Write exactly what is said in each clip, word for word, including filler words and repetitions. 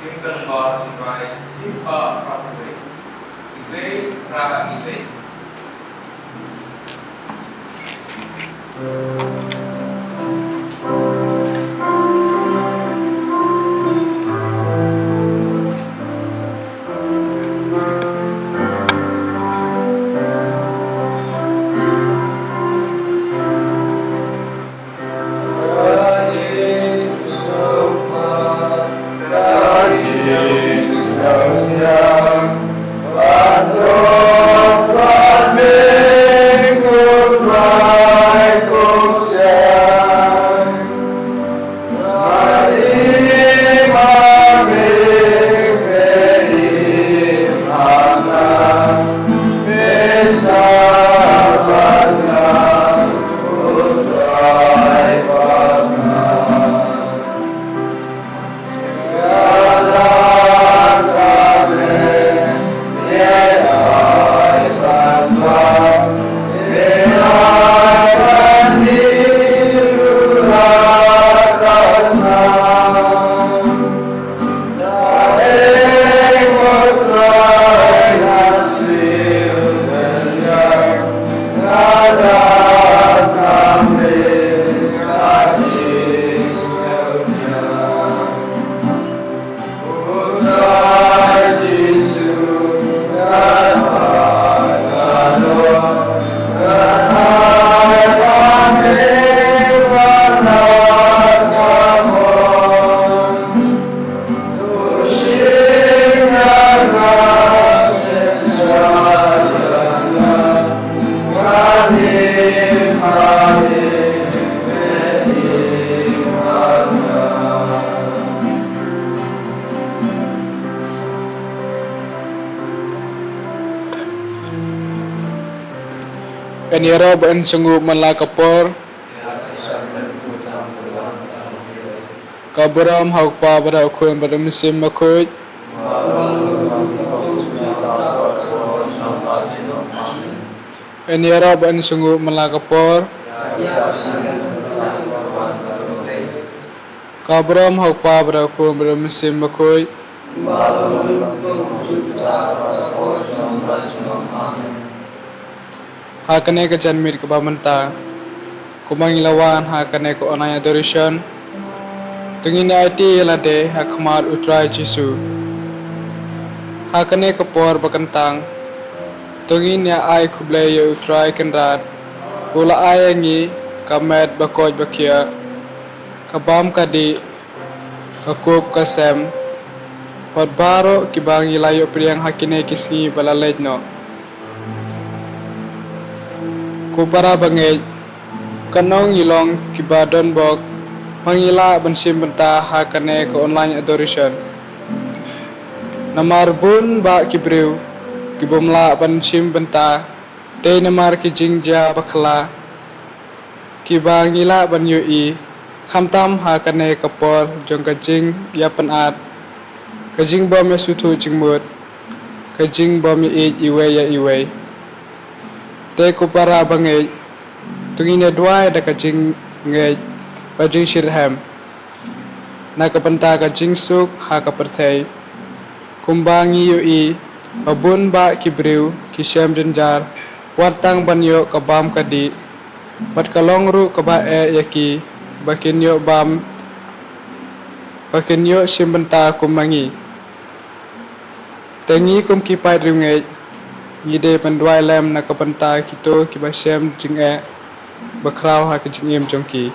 Jingpynbor jingrai shispah phra phew wei. Iwei, phra, iwei. Yn ïaroh ba yn sngewbha man la ka por. Ka burom ha u Kpa bad ha u Khun bad u Mynsiem Bakhuid. Yn ïaroh ba yn sngewbha man la ka por. Ka burom ha u Kpa bad ha u Khun bad u Mynsiem Bakhuid. Ha kane ka janmiet kaba mynta, kumba ngi la wan ha kane ka online adoration, to ngin ïa aiti ïa lade ha khmat u Trai Jisu. Ha kane ka por ba kyntang, to ngin ïa ai khublei ïa u Trai Kynrad ba u la ai ïa ngi ka met ba koit ba khiah, ka bam ka dih, ka kup ka sem, bad baroh kiba ngi la ïoh pdiang ha kine ki sngi ba la leit noh. Ko para bangeit, katno ngi long kiba donbok ba ngi lah ban shim bynta ha kane ka online adoration. Namar bun bah ki briew ki bym lah ban shim bynta dei namar ki jingjia bakla kiba ngi lah ban ïohi, khamtam ha kane ka por jong ka jingïapynat, ka jingbym ïasngewthuh jingmut, ka jingbym ïaieit iwei ïa iwei. Te ko para bangeit, to ngin ïa duwai da ka jingngeit bad jingshitrhem na ka bynta ka jingsuk ha ka pyrthei. Kumba ngi ïohi ba bun bah ki briew ki shem jynjar wat tang ban ïoh ka bam ka dih, bad ka long ruh kaba eh ïa ki ba kin ïoh bam, ba kin ïoh shim bynta kum ma ngi. Te ngi kum ki paid riewngeit, ngi dei ban duwai lem na ka bynta kito kiba shem jingeh bakhraw ha ka jingim jong ki.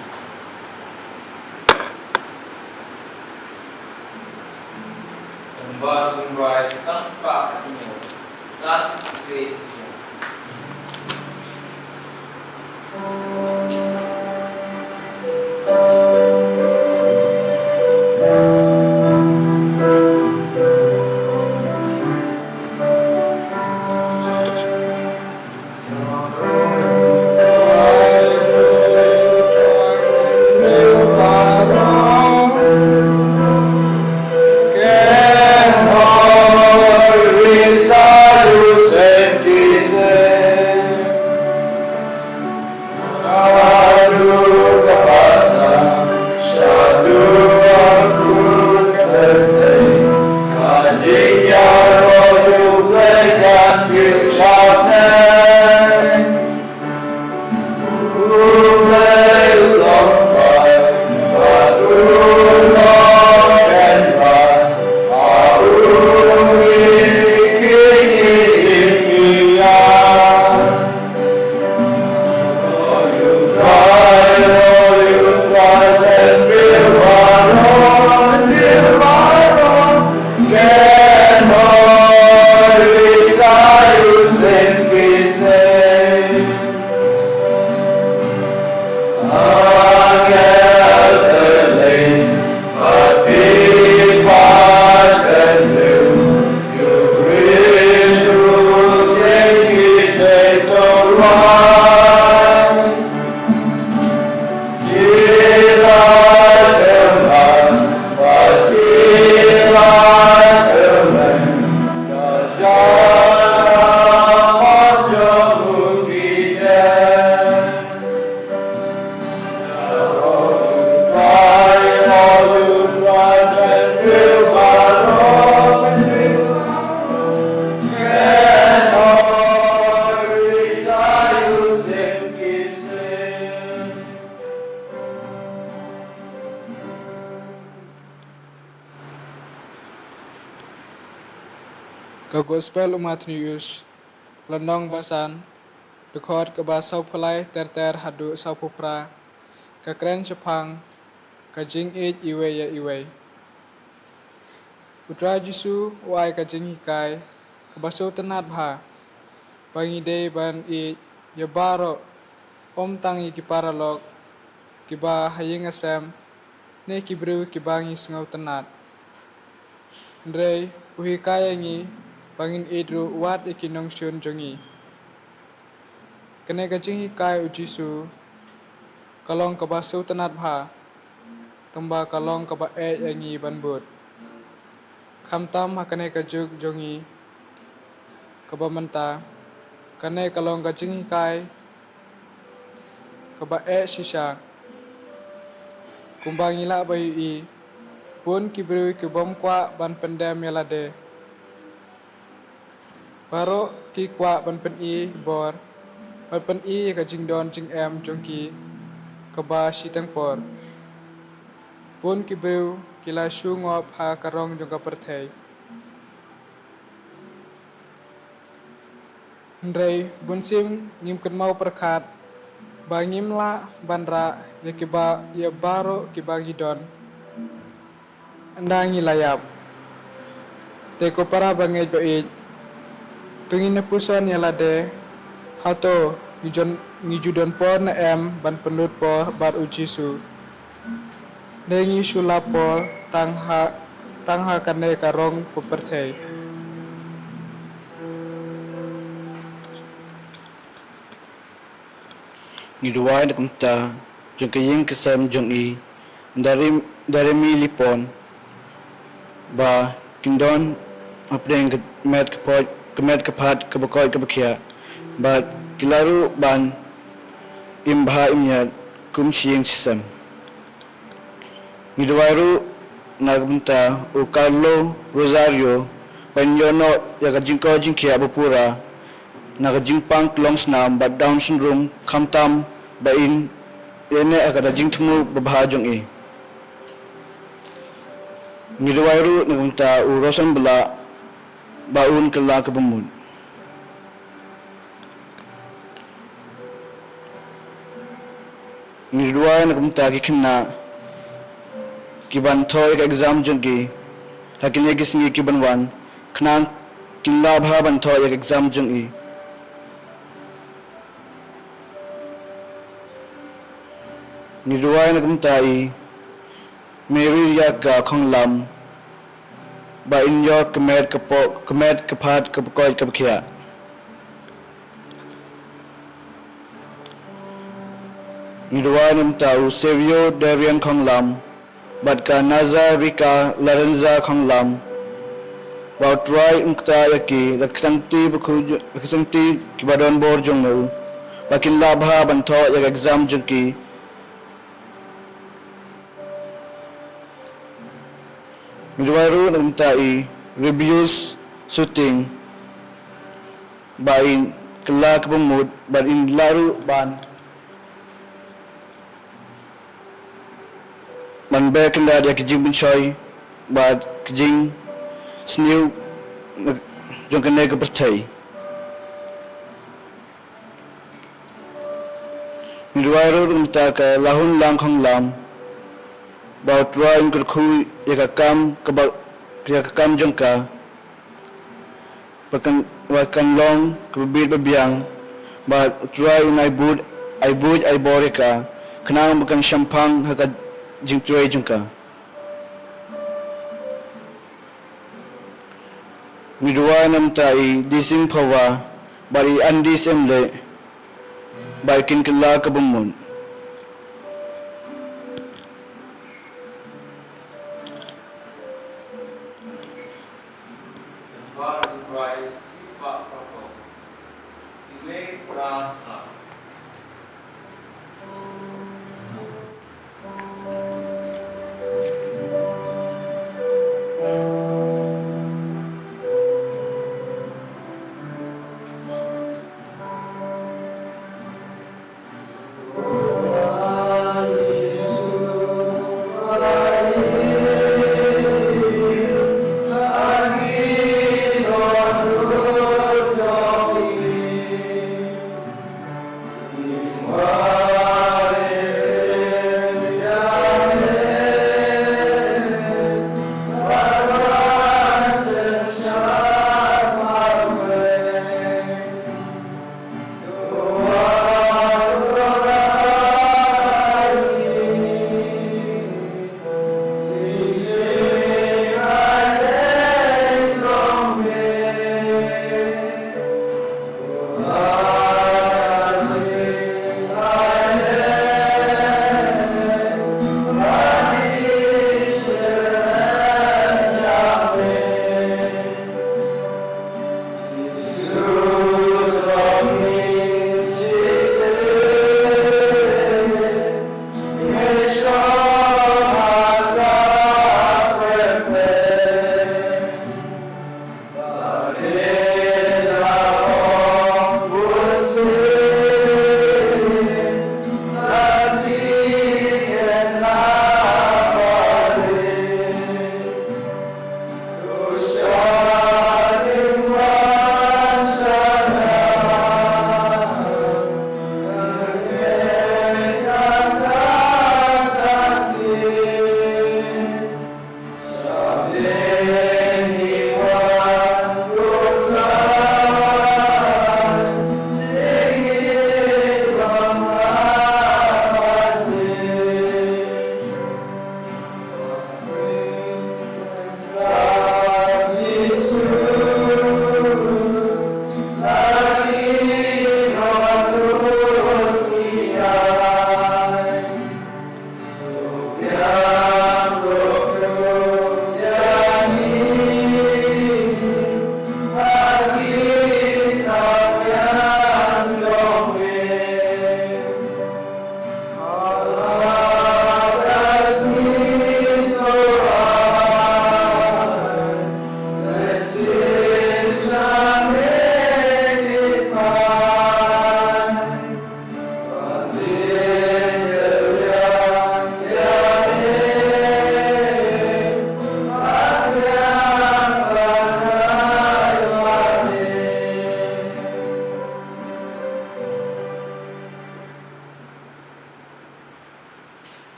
Ka Gospel u Mathaios, lynnong ba san, dkhot kaba sawphew lai ter ter haduh sawphew phra. Ka kren shaphang ka jingïeit iwei ïa iwei. U Trai Jisu u ai ka jinghikai kaba sngewtynnat bha, ba ngi dei ban ïeit ïa baroh, ym tang ïa ki paralok, kiba ha ïing ha sem, ne ki briew kiba ngi sngewtynnat. Hynrei u hikai ïa ngi ba ngin ïeit ruh wat ïa ki nongshun jong ngi. Kane ka jinghikai u Jisu ka long kaba sngewtynnat bha, tangba ka long kaba eh ïa ngi ban bud. Khamtam ha kane ka juk jong ngi kaba mynta, kane ka long ka jinghikai kaba eh shisha. Kumba ngi lah ban ïohi, bun ki briew ki bym kwah ban pyndem ïa lade. Baroh ki kwah ban pyni bor, ban pyni ïa ka jingdon jingem jong ki kaba shiteng por. Bun ki briew ki la shu ngop ha ka rong jong ka pyrthei. Hynrei bunsien ngim kynmaw pyrkhat ba ngim lah ban rah ïa kiba, ïa baroh kiba ngi don. Ynda ngi la ïap. Te ko para bangeit ba ïeit, to ngin ïa puson ïa lade, hato ngi jon, ngi ju don por ne em ban pynlut por bad u Jisu? Dei ngi shu lap por tang ha, tang ha kane ka rong ka pyrthei. Ngi duwai na ka bynta jong ka ïing ka sem jong i, Dare, Daremi Lipon, ba kin don hapdeng ka met ka phad, ka met ka phad kaba koit kaba khiah, bad ki lah ruh ban im bha im miat kum shi ïing shi sem. Ngi duwai ruh na ka bynta u Carlo Rosario, ban ïoh noh ïa ka jingkoit jingkhiah ba pura na ka jingpang klongsnam bad Down syndrome, khamtam ba in ïaineh ha ka jingthmu babha jong i. Ngi duwai ruh na ka bynta u Rosen Blah, ba un kylla kaba mut. Ngi duwai na ka bynta ki khynnah ki ban thoh ïa ka exam jong ki ha kine ki sngi ki ban wan, khnang kin lah bha ban thoh ïa ka exam jong i. Ngi duwai na ka bynta i Mary Riaka Khonglam, ba in ïoh ka met ka po, ka met ka phad kaba koit kaba khiah. Ngi duwai na ka bynta u Savio Darian Khonglam, bad ka Nazarika Lorenza Khonglam, ba u Trai un ktah ïa ki da ka sangti bakhuid, da ka sangti kiba don bor jong u, ba kin lah bha ban thoh ïa ka exam jong ki. Ngi duwai ruh na ka bynta i Rebius Suting, ba in kylla kaba mut, ba in lah ruh ban, ban beh kyndat ïa ka jingpynshoi bad ka jingsniew jong kane ka pyrthei. Ngi duwai ruh na ka bynta ka Lahun Lang Khonglam, ba u Trai un kyrkhu ïa ka kam kaba, ïa ka kam jong ka, ba kan, ba kan long kaba bit ba biang, ba u Trai un ai buit, ai buit ai bor ïa ka, khnang ba kan shemphang ha ka jingtrei jong ka. Ngi duwai na ka bynta i Dising Phawa bad i Andi Syiemlieh, ba kin kylla kaba mut.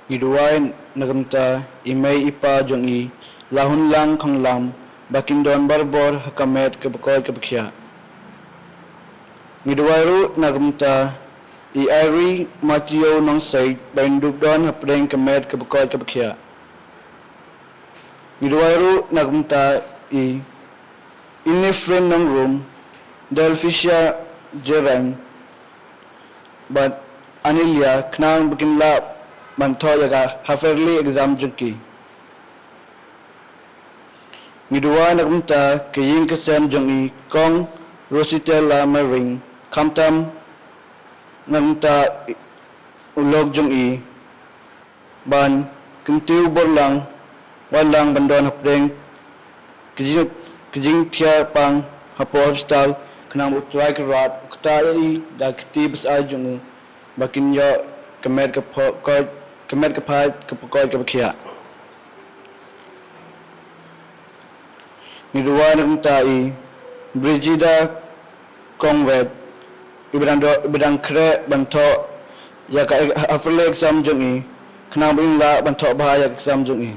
Ngi duwai na ka bynta i mei i pa jong i, la Hunlang Khonglam, ba kin don barabor ha ka met kaba koit kaba khiah. Ngi duwai ruh na ka bynta i Irene Matthew Nongseit, ba in dup don hapdeng ka met kaba koit kaba khiah. Ngi duwai ruh na ka bynta i Inifrin Nongrum, Delphicia Jeren, bad Anelia, khnang ba kin lah ban thoh ïa ka half yearly exam jong ki. Ngi duwai na ka bynta ka ïing ka sem jong i Kong Rositella Mering, khamtam na ka bynta u lok jong i, ban kyntiew bor lang, wat lang ban don hapdeng ka jing, ka jingthiah pang hapoh hospital, khnang ba U Trai Kynrad un ktah ïa i da ka kti bsa jong u, ba kin ïoh ka met ka pho-, koit, ka met ka phad kaba koit kaba khiah. Ngi duwai na ka bynta i Brigida Kongwet, iba dang do, iba dang khreh ban thoh ïa ka e-, half yearly exam jong i, khnang ba in lah ban thoh bha ïa ka exam jong i.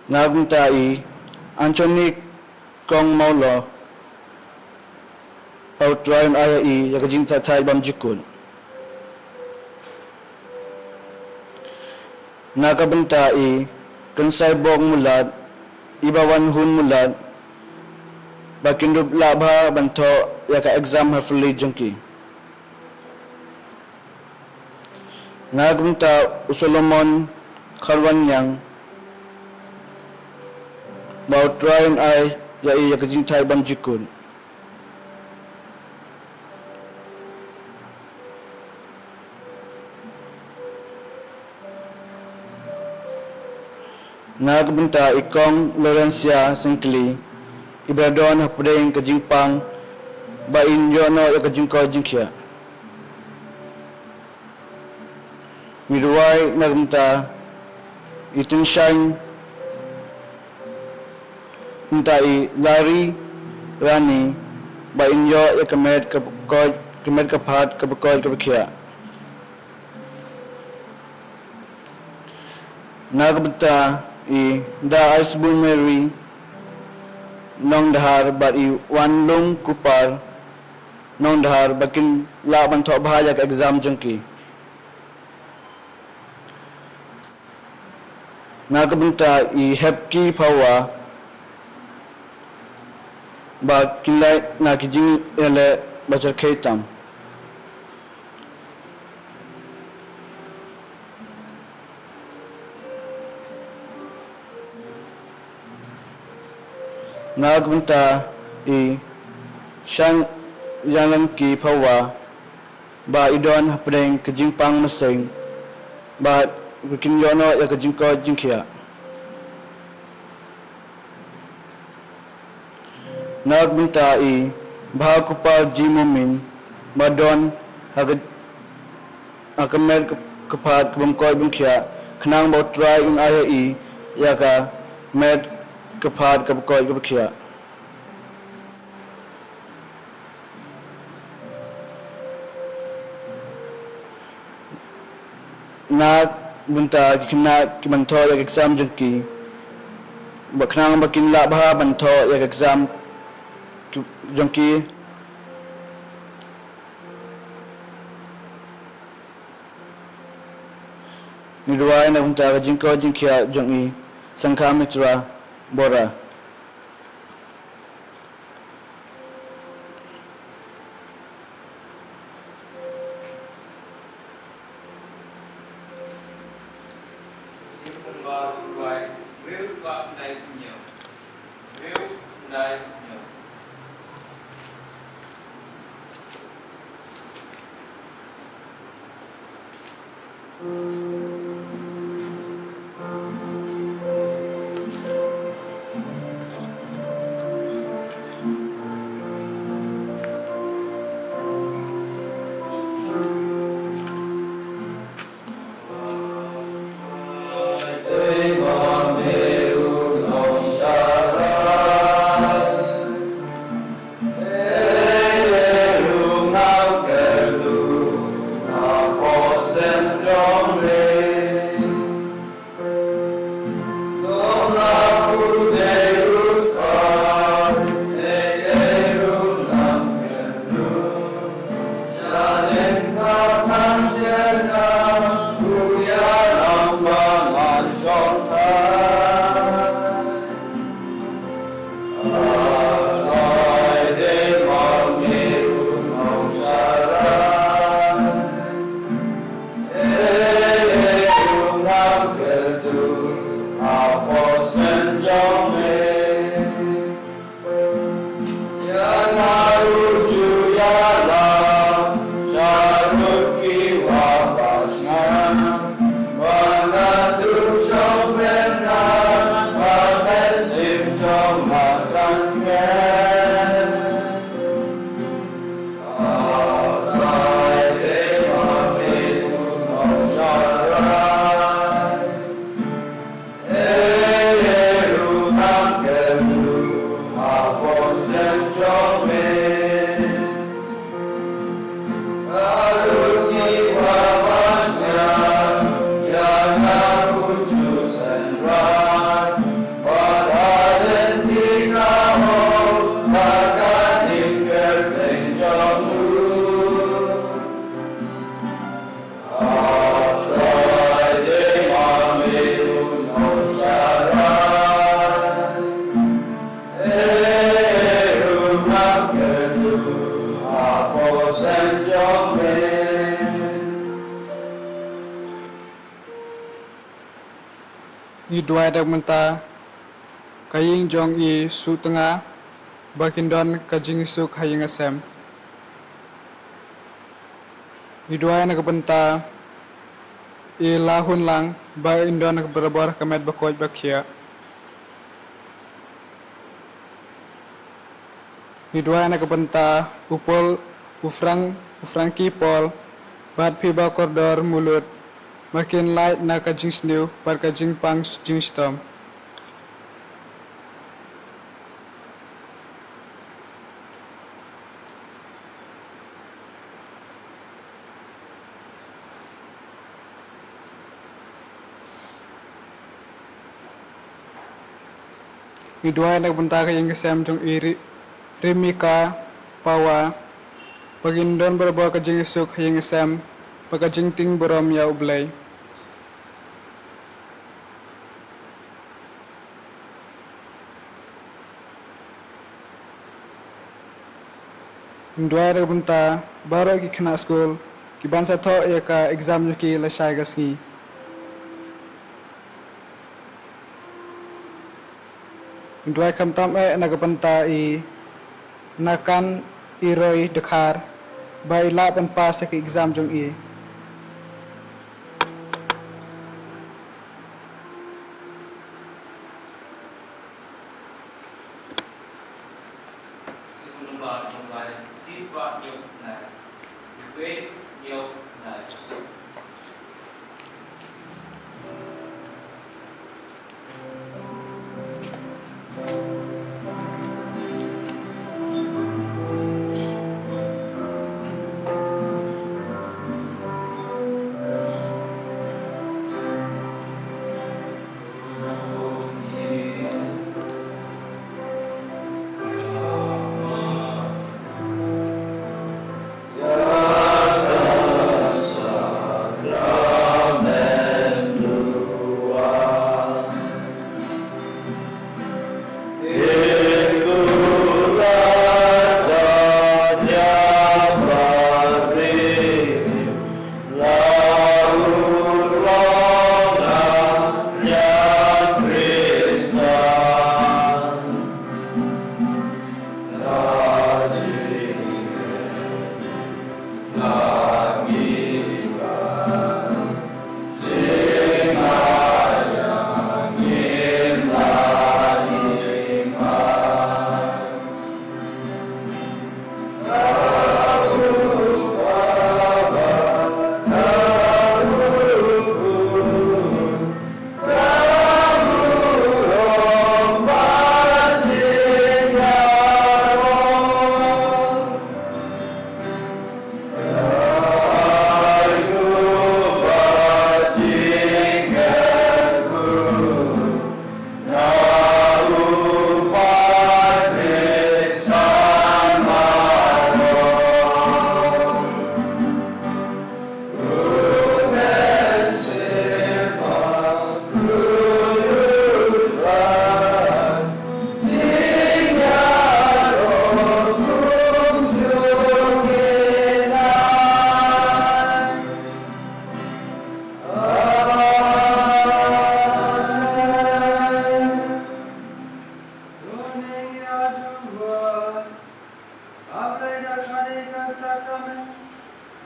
Na ka bynta i Anthony Kong Mawlo, ba U Trai un ai ïa i ïa ka jingthait bam jukut. Na ka bynta i Kynsaibok Mulat, iba wan hun mulat, ba kin dup lah bha ban thoh ïa ka exam half yearly jong ki. Na ka bynta u Solomon Kharwanñiang, ba U Trai un ai ïa i ïa ka jingthait bam jukut. Na ka bynta i Kong Laurencia Syngkli, iba don hapdeng ka jingpang, ba in ïoh noh ïa ka jingkoit jingkhiah. Ngi duwai na ka bynta i Tyngshaiñ, bynta i Lari Rani, ba in ïoh ïa ka met kaba koit, ka met ka phad kaba koit kaba khiah. Na ka bynta i Da Aisbun Mary Nongdhar bad i Wanlum Kupar Nongdhar, ba kin lah ban thoh bha ïa ka exam jong ki. Na ka bynta i Hepki Phawa, ba kin lait na ki jingïaleh ba jyrkhei tam. Na ka bynta i Shang Yanglangki Phawa, ba i don hapdeng ka jingpang mynsiem, ba kin ïoh noh ïa ka jingkoit jingkhiah. Na ka bynta i Bha Kupar G Momin, ba don ha ka, ha ka met ka, ka phad kabym koit bym khiah, khnang ba U Trai un ai ïa i ïa ka met ka phad kaba koit kaba khiah. Na ka bynta ki khynnah kiban thoh ïa ka exam jong ki, ba khnang ba kin lah bha ban thoh ïa ka exam ki, jong ki. Ngi duwai na ka bynta ka jingkoit jingkhiah jong i Sangha Mitra Bora. Ngi duwai da ka bynta ka ïing jong i Suhtnga ba kin don ka jingsuk ha ïing ha sem. Ngi duwai na ka bynta i Lahunlang ba in don ka barabor ka met ba koit ba khiah. Ngi duwai na ka bynta u Paul, u Frank, u Frankie Paul bad Phiba Kordor Mulut ba kin lait na ka jingsniew bad ka jingpang jingshitom. Ngi duwai na ka bynta ka ïing ka sem jong i Ri-, Rimika Pawa ba kin don barabor ka jingsuk ha ïing ka sem bad ka jingtieng burom ïa U Blei. Ngi duwai na ka bynta baroh ki khynnah skul ki ban sa thoh ïa ka exam jong ki lashai ka sngi. Ngi duwai khamtam eh na ka bynta i Nakan Iroi Dkhar ba i lah ban pass ïa ka exam jong i.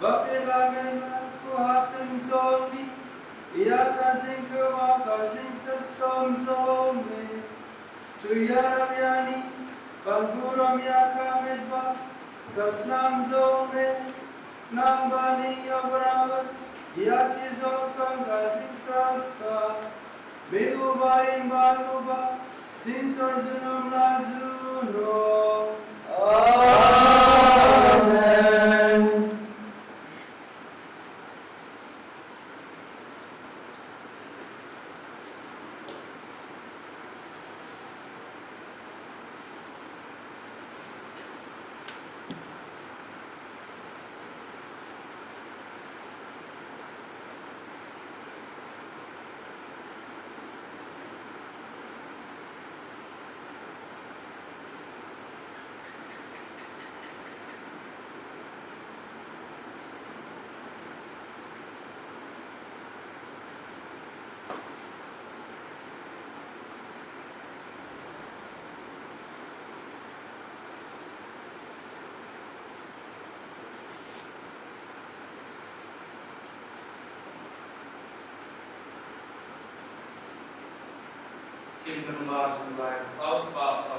Ba phi la mih na ka khun jong phi, ïa ka jingkyrpad ka jingshitom jong me. To ïarap ïa ngi ban burom ïa ka met bad ka snam jong me. Nang ba ngi ïoh baroh ïa ki jong song ka jingsngewsih. Bad uba ïeng bad uba shisha junom la junom. Amen. Sien ka number jong u Blei, saw spah saw